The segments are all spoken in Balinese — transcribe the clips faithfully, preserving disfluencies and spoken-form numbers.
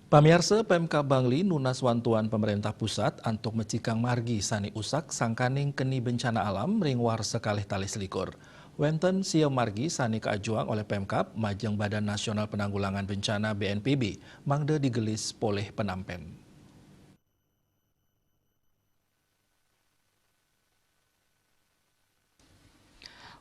Pamiarsa, Pemkab Bangli nunas wantuan pemerintah pusat antuk mecikang margi sane usak sangkaning keni bencana alam ring warsa kalih tali selikur. Wenten sia margi sane kaajuang olih Pemkab majeng Badan Nasional Penanggulangan Bencana B N P B mangda digelis polih penampen.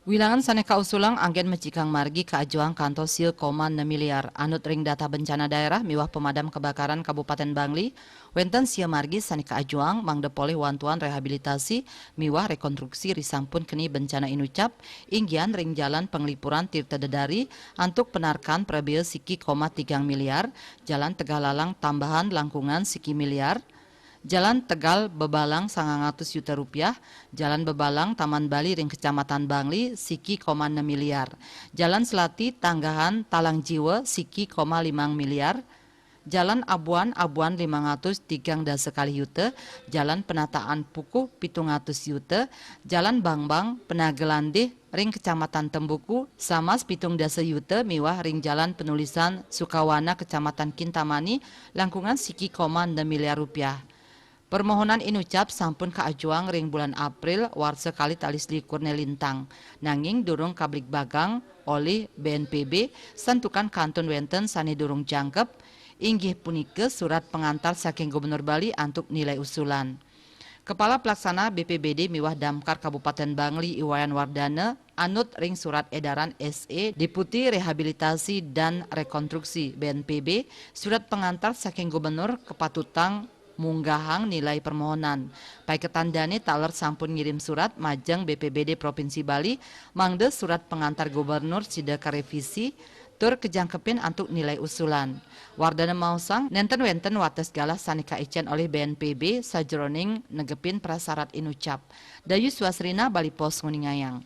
Wilangan sane kausulang anggen mecikang margi kaajuang kantos sia koma enam miliar. Anut ring data bencana daerah miwah pemadam kebakaran Kabupaten Bangli, wenten sia margi sane kaajuang mangda polih wantuan rehabilitasi miwah rekonstruksi ri sampun keni bencana inucap, inggihan ring Jalan Penglipuran Tirta Dedari antuk penarkan prabea siki koma tigang miliar, Jalan Tegalalang Tambahan langkungan siki miliar, Jalan Tegal Bebalang sangang atus yuta rupiah, Jalan Bebalang Taman Bali ring Kecamatan Bangli siki koma enam miliar, Jalan Selati Tanggahan Talang Jiwa siki koma limang miliar, Jalan Abuan Abuan limang atus tigang dasa kalih yuta, Jalan Penataan Pukuh pitung atus yuta, Jalan Bangbang Penaga Landih ring Kecamatan Tembuku, samas pitung dasa yuta miwah ring Jalan Penulisan Sukawana Kecamatan Kintamani langkungan siki koma enam miliar rupiah. Permohonan inucap sampun kaajuang ring bulan April warsa kalih tali selikur ne lintang, nanging durung kabligbagang olih B N P B santukan kantun wenten sane durung jangkep, inggih punika surat pengantar saking Gubernur Bali antuk nilai usulan. Kepala Pelaksana B P B D miwah Damkar Kabupaten Bangli I Wayan Wardana anut ring surat edaran S E Deputi Rehabilitasi dan Rekonstruksi B N P B, surat pengantar saking Gubernur kapatutang munggahang nilai permohonan. Paiketan dane taler sampun ngirim surat majeng B P B D Provinsi Bali mangda surat pengantar Gubernur sida karevisi tur kajangkepin antuk nilai usulan. Wardana maosang, nenten wenten wates galah sane kaicen olih B N P B sajeroning negepin prasarat inucap. Dayu Swasrina, Bali Post, nguningayang.